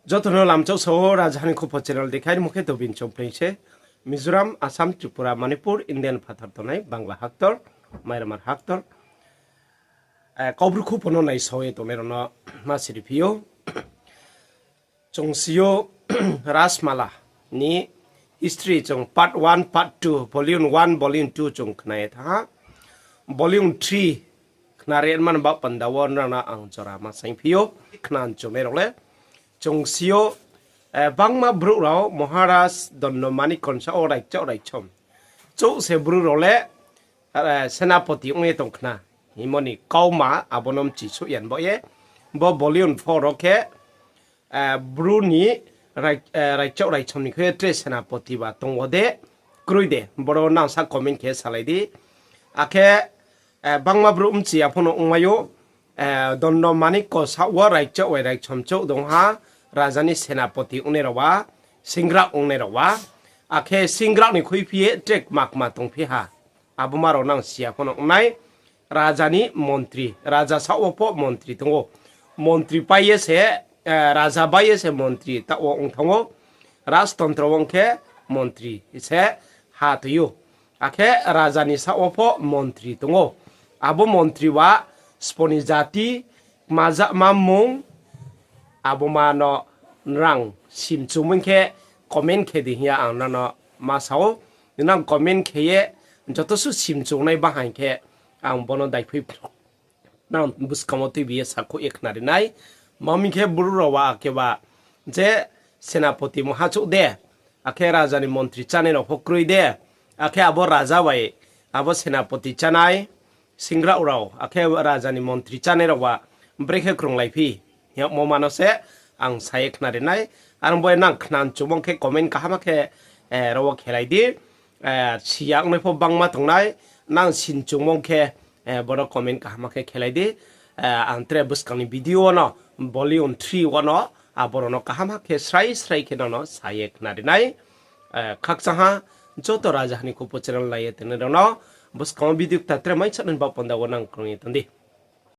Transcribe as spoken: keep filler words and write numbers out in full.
Joto no lamchouh sao, Rajaha ni Khupo channel dekhai rimo khe Dobin Chongpleing se. Mizoram, Assam, Tripura, Manipur, Indian phathar tongnai Bangla haktor, Myanmar haktor, Kaubru Khupo no naisao ye tongnai rao no ma siri phi ou. Chung si ou, Rajmala ni history chung part one, part two, volume one, volume two chung khna ye thanng ha. Volume three khna ri man baoh panda wo nrao no ang jora ma saing phi ou. Khna chungnai rao le, chung si ou, bangma brouh rao Maharaj Dondo Manikko ni saoh wo raichaoh raichom chouh se bru rao le, senapoti ong ye tong khna hingmo ni kauma abo no mchisouh ya ni baoh ye. Bo volume four wo khe, bru ni raichaoh raichom ni khe tre senapoti ba tong wo de, kroi de, boro nang sa comment khe salai di. Akhe bangma brouh mchi ya pho no ongmai ou, Dondo Manikko saoh wo raichaoh bai raichom chouh dong ha, raja ni senapoti ongnai rao ba, singrak ongnai rao ba. Akhe singrak ni khuiphi ye tre kma kma tongphi ha. Abo ma rao nang si ya pho no ong nai. Raja ni montri, raja saoh wo pho montri tong ou. Montri pai ye se, raja bai ye se montri taoh wo ong thanng ou. Rajtontro wo ong khe montri se ha toi ou. Akhe raja ni saoh wo pho montri tong ou. Abo montri ba sbo ni jati, kmajama mung, abo ma no nrang simchungmung khe comment khe di hing ye ang nrao no ma sa ou. Nrang comment khe ye joto suh simchungnai bahai khe ang bo no daiphui nang buskang wo tuibi ye sakhouh ye khnari nai. Ma mi khe bru rao ba akhe ba je senapoti mungha chouh de, akhe raja ni montri chánai rao pho kroi de, akhe abo raja bai abo senapoti chánai, singrak rao, akhe raja ni montri chánai rao ba brekhe krunglai phi, hingmo ma no se ang sa ye khnari nai. Are ong bo nang khna chungmo khe comment kaham khe, rao wo khelai di. Si ya ongnai pho bangma tongnai, nang simchungmo khe, boro comment kaham khe khelai di. Ang tre buskang ni video wo no, volume three wo no, abo rao no kaham khe srai srai khe nrao no sa ye khnari nai. Khakchang ha, joto Rajaha ni Khupo channel nai ye tongnai rao no, buskang wo video kta tre mai channel baoh panda wo nang krung ye tong di.